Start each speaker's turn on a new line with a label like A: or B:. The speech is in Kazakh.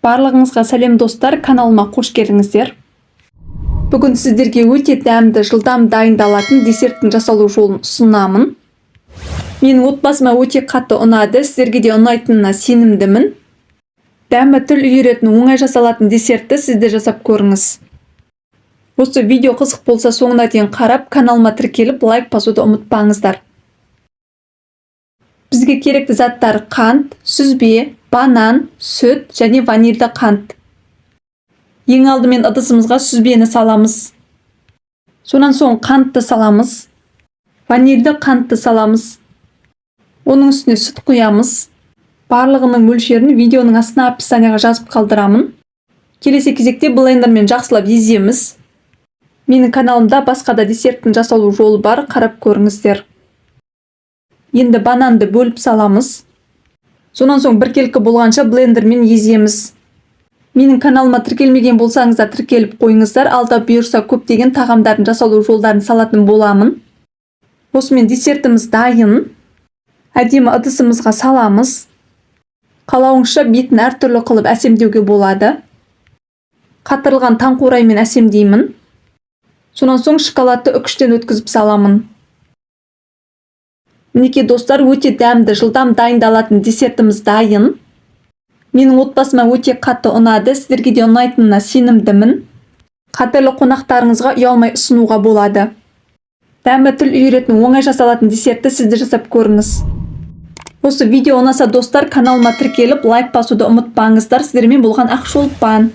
A: Барлығыңызға сәлем, достар! Каналыма қош келдіңіздер! Бүгін сіздерге өте дәмді, жылдам дайындалатын десерттің жасалу жолын ұсынамын. Менің отбасыма өте қатты ұнады, сіздерге де ұнайтынына сенімдімін. Дәмі тіл үйіретін, оңай жасалатын десертті сіз де жасап көріңіз. Осы видео қызық болса, соңына дейін қарап, каналыма тіркеліп, лайк басуды ұмытпаңыздар. Бізге керекті заттар: қант, сүзбе, банан, сүт және ванильді қант. Ең алдымен ыдысымызға сүзбені саламыз. Сонан соң қантты саламыз, ванильді қантты саламыз. Оның үстіне сүт құямыз. Барлығының мөлшерін видеоның астына, описанияға жазып қалдырамын. Келесі кезекте блендермен жақсылап еземіз. Менің каналымда басқа да десерттің жасалу жолы бар, қарап көріңіздер. Енді бананды бөліп саламыз. Сонан соң біркелкі болғанша блендермен еземіз. Менің каналыма тіркелмеген болсаңыздар, тіркеліп қойыңыздар. Алда бұйырса, көптеген тағамдардың жасалу жолдарын салатын боламын. Осымен десертіміз дайын. Әдемі ыдысымызға саламыз. Қалауыңызша бетін әртүрлі қылып әсемдеуге болады. Қатырылған таңқураймен әсемдеймін. Сонан соң шоколадты үкіштен өткізіп саламын. Мінекей, достар, өте дәмді, жылдам дайындалатын десертіміз дайын. Менің отбасыма өте қатты ұнады, сіздерге де ұнайтынына сенімдімін. Қадірлі қонақтарыңызға ұялмай ұсынуға болады. Дәмі тіл үйіретін, оңай жасалатын десертті сіз де жасап көріңіз. Осы видео ұнаса, достар, каналыма тіркеліп, лайк басуды ұмытпаңыздар. Сіздермен болған Ақшолпан.